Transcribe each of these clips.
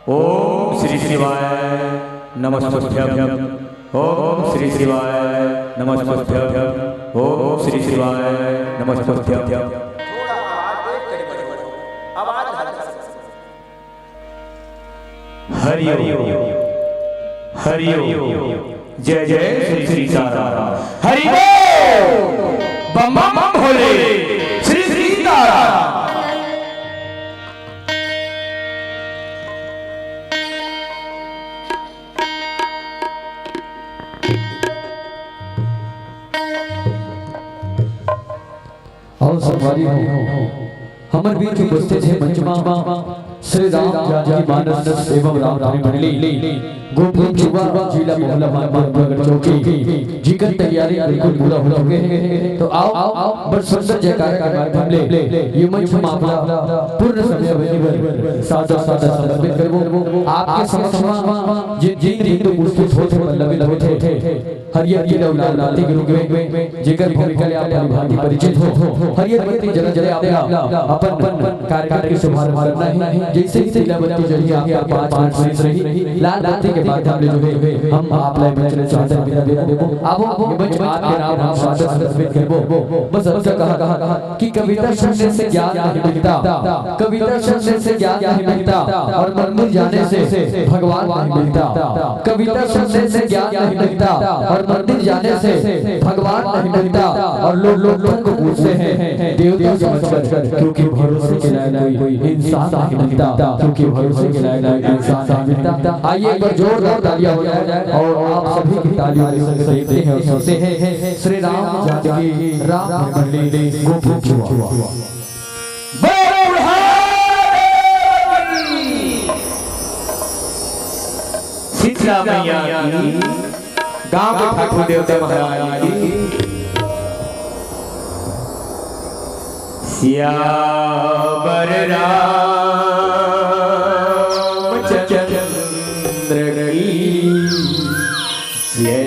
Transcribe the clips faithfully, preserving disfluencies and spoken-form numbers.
ओम श्री शिवाय नमस्तुभ्यं। ओम श्री शिवाय नमस्तुभ्यं। ओम श्री शिवाय नमस्तुभ्यं। थोड़ा आवाज, एक कड़ी बड़ी, बड़ी। आवाज हल्का सा। हरि ओम, हरि ओम। जय जय श्री सीताराम। हरि बोल। बम बम बम भोले। श्री सीताराम। अउ संगवारी हो, हमर बीच उपस्थित हे मंच मा श्री राम जानकी मानस एवं रामधुनी मंडली, गोपी चुबा, जिला मोहला मानपुर, नगर चौकी, जिकर तैयारी बिल्कुल पूरा हो चुके हे। तो आओ, बड़ सुंदर जयकारा के माध्यम ले ये मंच मा आपला पूर्ण समय अवधि बर सादर सादर समर्पित करबो। आपके समक्ष मा जे तीन हिंदू उपस्थित होत हे, पल्लवित होत हे, हरियर पीला अउ लाल बाती के रूप में, जेकर भूमिका ले आप भली भांति परिचित हो। हरियर बत्ती जलत जलत आपला अपन कार्यक्रम के शुभारंभ करना हे। जैसे ही पीला बत्ती जलही, आपका पाँच मिनट शेष रही। लाल बत्ती के माध्यम ले जो हे, हम आप ला मंच ले चादर विदा देबो। अब ये मंच आपके नाम हम सादर समर्पित करबो। बस अतका कहा, कहा, कहा कि कविता सुनने से ज्ञान नहीं मिलता, कविता सुनने से ज्ञान नहीं मिलता, और मंदिर जाने से भगवान नहीं मिलता। कविता सुनने से ज्ञान नहीं मिलता और मंदिर जाने से भगवान नहीं मिलता। और लोग, लोग लोगों को पूछते हैं, देवता समझकर, क्योंकि भरोसे के लायक कोई इंसान नहीं मिलता, क्योंकि भरोसे के लायक कोई इंसान नहीं मिलता। आइए, एक बार जोरदार तालियां हो जाए और आप सभी की तालियों के संग देखते हैं और सुनते हैं श्री राम जानकी राम मंडली गोपी चुबा। बोलो बुढ़ा देव की। शीतला मैया की, गांव के ठाकुर देवता महाराज की। सियावर रामचंद्र की जय।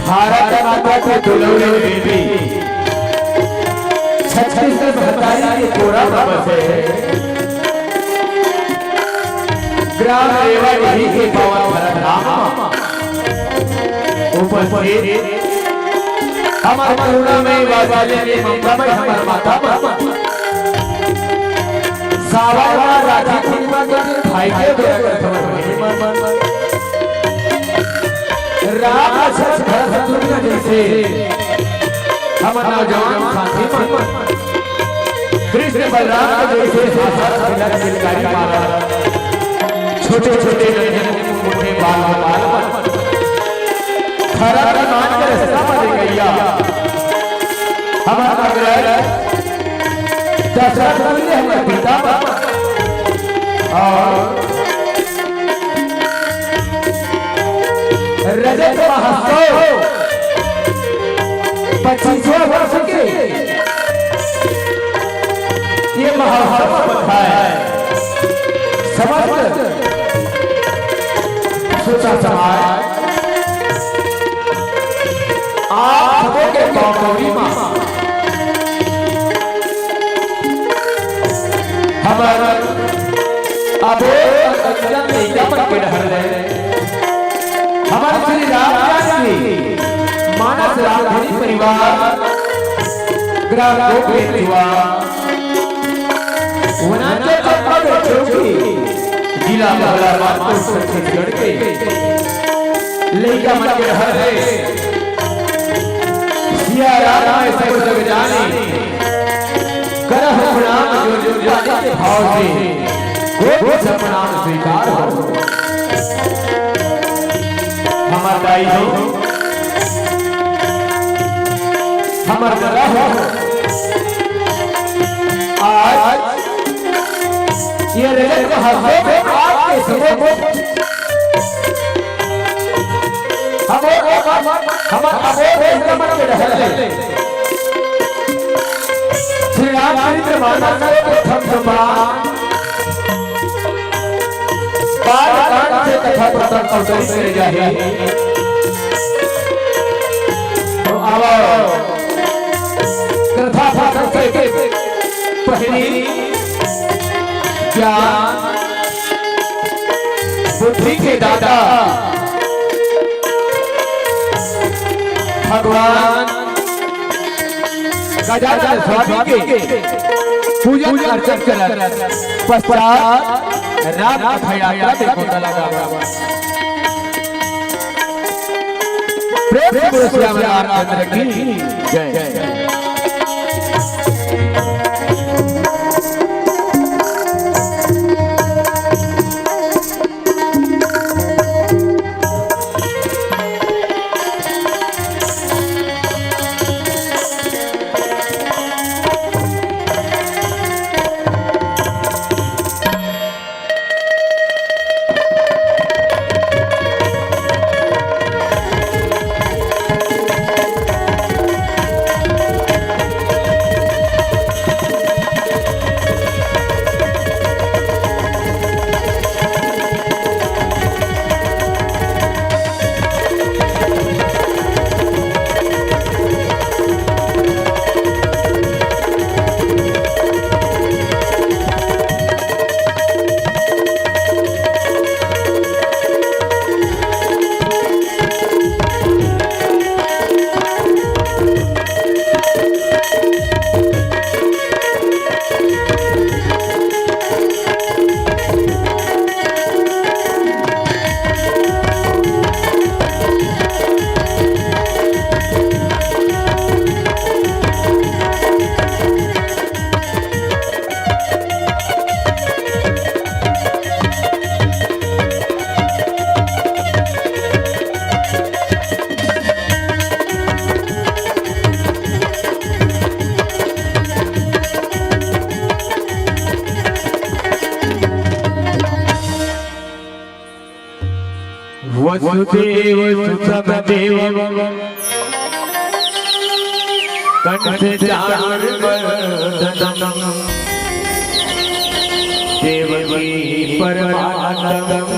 भारत माता के दुलौरे बेटी, छत्तीसगढ़ महतारी के कोरा म बसे, ग्राम रेवाडीह के पावन धरम धाम म उपस्थित हमर करुणामय वात्सल्य के ममतामय हमर माता मन, सावन म राखी पूर्णिमा के दिन भाई के बेरा करत हवन बहिनी मन। राम लक्ष्मण भरत शत्रुघ्न जइसे हमर नौजवान साथी मन कृष्ण बलराम के जइसे हाथ हाथ मिला के किलकारी मारत, छोटे छोटे नन्हे मुन्ने बाल बाल मन खरा के मान के रास्ता म ले गइया। हमर अग्रज दशरथ तुल्य हमर पिता बा। अउ रजत महोत्सव पच्चीसवाँ वर्ष के ये महोत्सव म बधाई। समस्त श्रोता समाज, आप सबो के पाँव पौरी म हमर अबोध अंजन लइका मन के डहर ले हमर श्री राम जानकी मानस रामधनी परिवार, ग्राम गोपेंद्र जुआ, वनांचल चंपागढ़ चौकी, जिला भोलाबादपुर, छत्तीसगढ़ के लइका मन के डहर ले सिया राम आए सब जग जानी, करहु प्रणाम जो जो जानी के भाव से, कोटि कोटि प्रणाम स्वीकार हो। हमर दाई हो, हमर दादा हो, आज ये रजत के हंसों में आपके सबों को हमर, हमर, हमर अबोध भ्रमण के डहर ले श्री रामचरित मानस के प्रथम सोपान बाल कांड से कथा प्रसंग अवतरित करे जाही। तो आवो, कथा प्रसंग से पहली ज्ञान बुद्धि के दाता भगवान गजानन स्वामी के पूजन अर्चन करत पश्चात राम कथा यात्रा में गोता लगा। प्रेम से बोलो श्री रामचंद्र की जय। वसुदेव सुतं देवं कंस चाणूर मर्दनं देवकी परमानंदं